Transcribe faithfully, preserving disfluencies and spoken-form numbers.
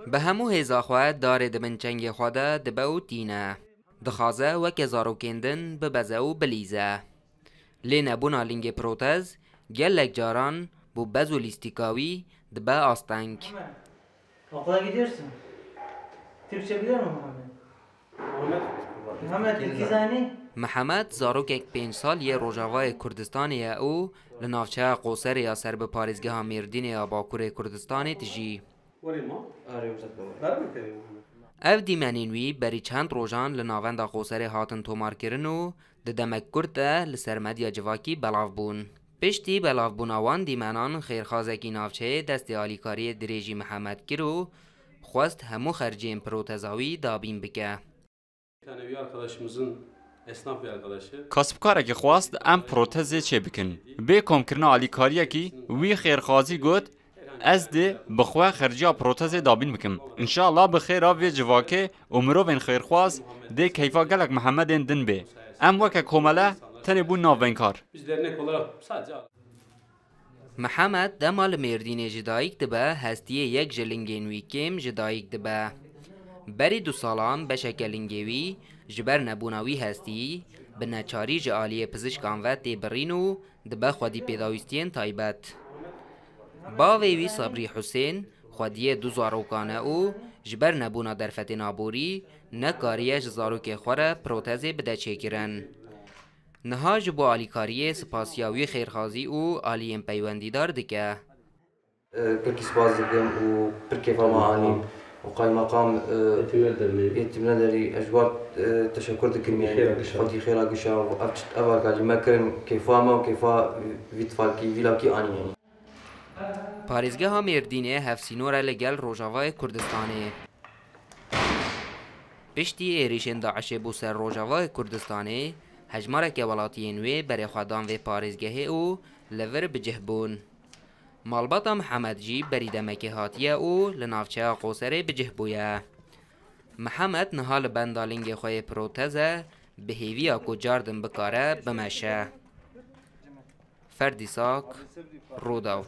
Bi hemû hêza xwe darê di bin çengê xwe de dibe û tîne. Dixwaze weke zarokên din bibeze û bilîze. Lê nebûna lingê protez gelek caran bo bez û lîstîka wî dibe asteng. Okula gidiyorsun. Türkçe biliyor musun Muhammed? Muhammed, iki tane. Mihemed zarokek pênc sal yê Rojavayê Kurdistanê ye û li navçeya Qoserê ya ser bi parêzgeha Mêrdînê ya Bakurê Kurdistanê dijî. Ev dîmenên wî berî çend rojan li navenda Qoserê hatin tomarkirin û di demek kurt de li ser medya civakî belav bûn. Piştî belavbûna wan dîmenan xêrxazekî navçeyê destê alîkariyê dirêjî Mihemed kir û xwest hemû xerciyên proteza wî dabîn bike. Bir tane bir arkadaşımızın, esnaf bir arkadaşı. Kasibkarekî xwest em protezê çêbikin. Bê komkirina alîkariyekî wî xêrxazî got, ez dê bi xwe xerciya protezê dabîn bikim. Înşallah bi xêra vê civakê û mirovên xêrxwaz dê keyfa gelek Mihemedên din bê. Em weke komele tenê bûn navbeynkar. Biz dernek olarak sadece Mihemed dema li Mêrdînê ji dayik dibe, hestiyê yek ji lingên wî kêm ji dayik dibe. Berî du salan beşeke lingê wî ji ber nebûna wî hestî, bi neçarî ji aliyê pizişkan ve tê birîn û dibe xwedî pêdawîstiyên taybet. Bavê wî Sabrî Husên xwediyê du zarokan e û ji ber nebûna derfetên aborî nekariye ji zarokê xwe re protezê bide çêkirin. Niha ji bo alîkariyê sipasiya wî xêrxazî û aliyên peywendîdar dike. Pir kî spas dikim û pir kêfa me anîn û qaymeqam, Yetîmler Derneği. Yetîmler Derneği, ez ji wan, e, teşekur dikim, Xwedî yani, xêra gişa. Xwedî xêra gişa û ev çi-, ev alîkarî me kirin, kêfa me û kêfa vî tifakî, vî lakî anîn. Parêzgeha Mêrdînê hevsînor e li gel Rojavayê Kurdistanê. Piştî êrîşên DAIŞê bo ser Rojavayê Kurdistanê, hejmareke welatiyên wê berê xwe dan vê parêzgehê û li vir bi cih bûn. Malbata Mihemed jî berî demekê hatiye û li navçeya Qoserê bi cih bûye. Mihemed niha li benda lingê xwe yê proteze bi hêviya ku cardin bikare bimeşe. Ferdî Sak, Rûdaw.